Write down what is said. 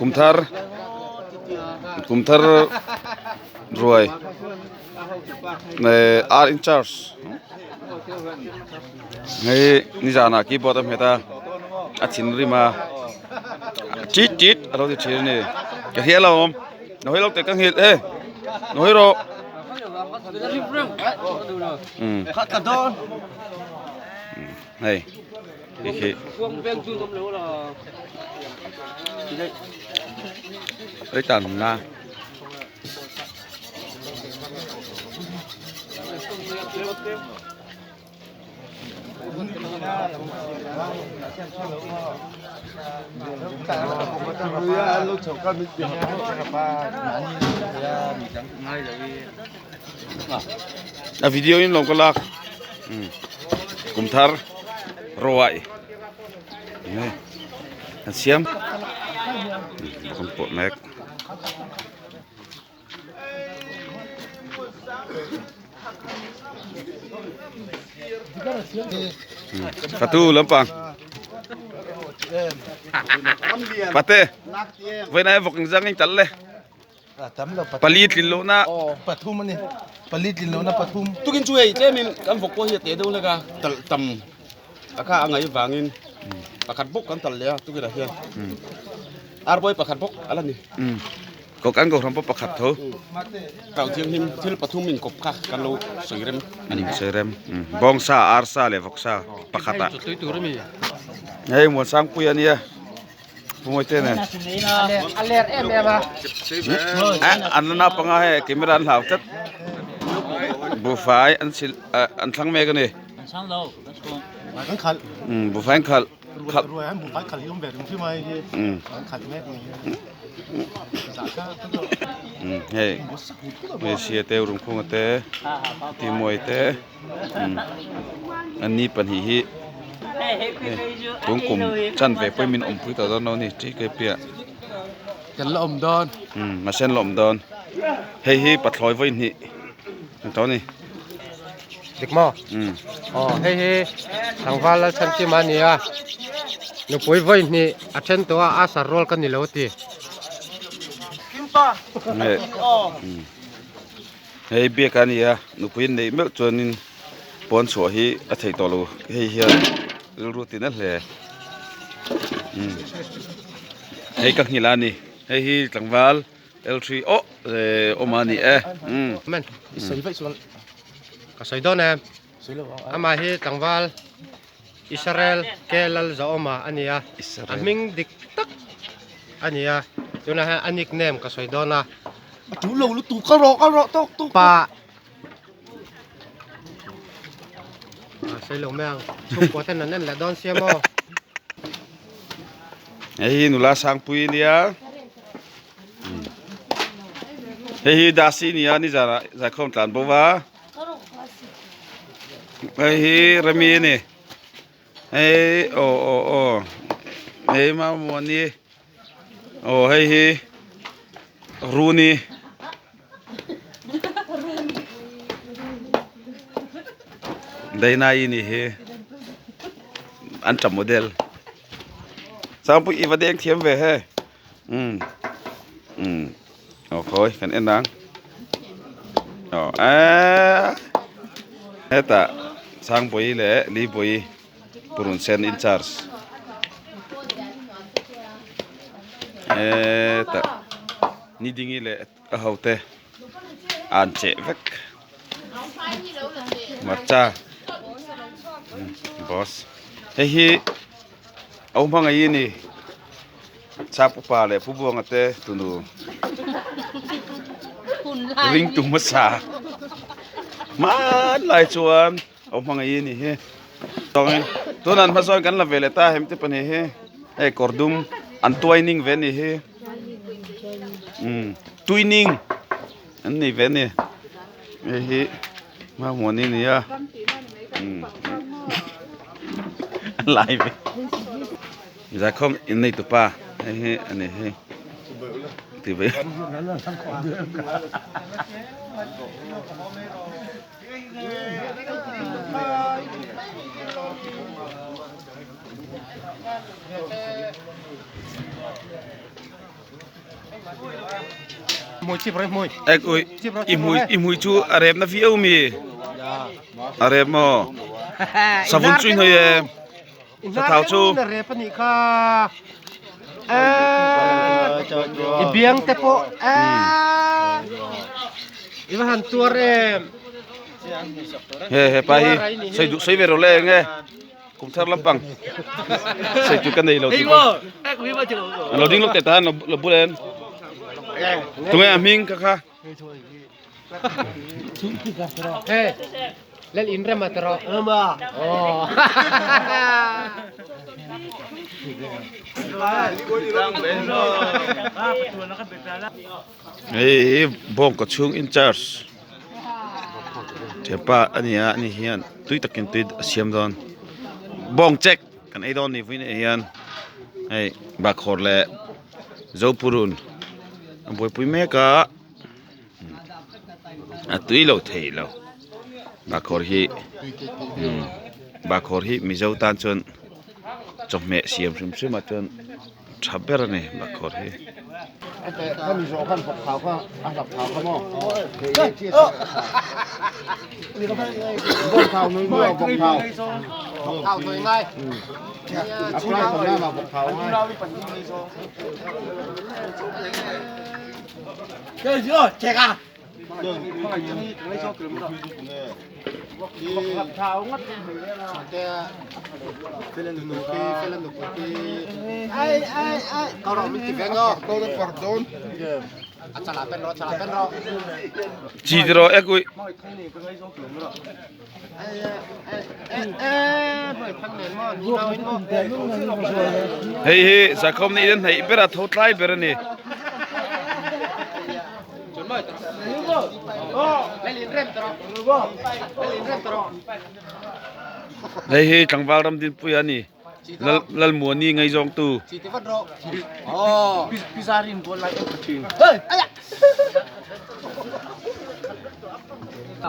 Kumthar kumthar ruai eh ar in charge hei nizanah keyboard a hmet a a thinrim a chit chit a lo ti thin a ni ka hria lo awm nawi lo teh ka nghilh e nawi rawh umm hei. Khi Lấy tần na. A video in lo ka lak. Kum thar ruai an siam kan pawh mek. Fatu lampang. Pate. Voi nai vok zang in tal le. Pali tlin lohna. Aw pathum a ni. Pali tlin lohna pathum. Tukin chu hei tlemin kan vawk pawh hi a teh deuh hlek a, talh tam a kha a ngaih vangin pakhat bawk kan talh leh a tukin ah hian arbuai pakhat bawk a la ni. Ko kan kohhran pawh pakhat tho. Kau thianghlim thil pathum inkawp kha kan lo sawi rem a ni. Sawi rem. Bawngsa, arsa leh vawksa pakhat ah. Hei Muansangpuia a nia. A ler em em a. An la naupang a hei camera an hlau tlat buhfai an sil an thlang mek a ni. An chhang lo kan chhung. Kan khalh. Buhfai an khalh. Khalh. Ruai an buhfai khalh hi awm ve ring hrim a hei hi. An khalh mek ni. Hei hmeichhia te runkhunga te timuai te. An ni pahnih hi tun kum chan ve pawhin min awmpui tawh dawn lo a ni tih ka piah Kan la awm dawn mahse an la awm dawn hei hi pathlawi vawi hnih ni tawh a ni Dik maw aw hei hi tlangval Lalchhanchima a ni a nupui vawi hnih a then tawh a a sar rual ka ni lo a ti. Hei biak a ni a nupui neih meuh chuanin pawn chhuah hi a theih tawh lo hei hian rilru tina hle umm hei ka nghilh a ni hei hi tlangval L three aw eh awm a ni e umm. Ka sawi dawn em amah hi tlangval Israel ke lal zaawma a ni a a hming dik tak a ni a tunah hian a nickname ka sawi dawn a. A tul lo lutuk ka rawh ka rawh tawk tawk. Pa a sawi lo mai ang chhungkua ten an en leh dawn sia maw. Hei hi nula Sangpui a nia hei hi Dasi a nia nizanah zaikhawm tlan bo va. Hei hi Remi a ni hei aw aw aw hei Mamuani aw hei hi Runi Dainai ni hi an tap model Sangpui i va deng thiam ve he umm umm aw khawi kan en ang aw eee hetah Sangpui leh Lipui purun sen in charge hetah ni dingi leh a ho te an cheh vek hmarcha boss hei hi a awm hmangaih a ni. Chap upa leh Pu Buanga te tunu ringtu hmasa hmanlai chuan a hmangaih a ni hi tawngin tunah an hmasawn kan la ve leh ta hem te pahnih hi hei kawr dum an tuaining ve a ni hi umm tuining an nei ve a ni hei hi Hmahmuani a ni a umm a lai ve. Zaikhawm in nei tupa hei hi a ni hi ti ve Ek ui i hmui i hmui chu a rep na viau mi a rep maw savun chu i hnawih em sathau chu rep a nih kha i biang te pawh i va han tuar em he he pa hi sawi duh sawi ve rawh le eng e Kum thar lampang sei tu ka nei lo ti pawh an lo ding lawk teh ta an lo bul em tunge a hming kha kha Hey, lel in rem atro. Oh. Hei hi bawngkaw chhung in charge thianpa a ni a ani hian tui takin tui a siam dawn bawng chek kan ei dawn a ni vawiin ah hian hei bahkhawr leh zopurun a buaipui mek a a tui lo thei lo bahkhawr hi bahkhawr hi mizo tan chuan chawhmeh siam hrim hrim ah chuan. Tha ber a ni bakhawr hi. Chi ti rawh ek uih. Hei hi Zakhawm nih in an hnaih ber a tho tlai ber a ni. Hei hi tlangval ram dinpui a ni Lalmuani ngaihzawngtu.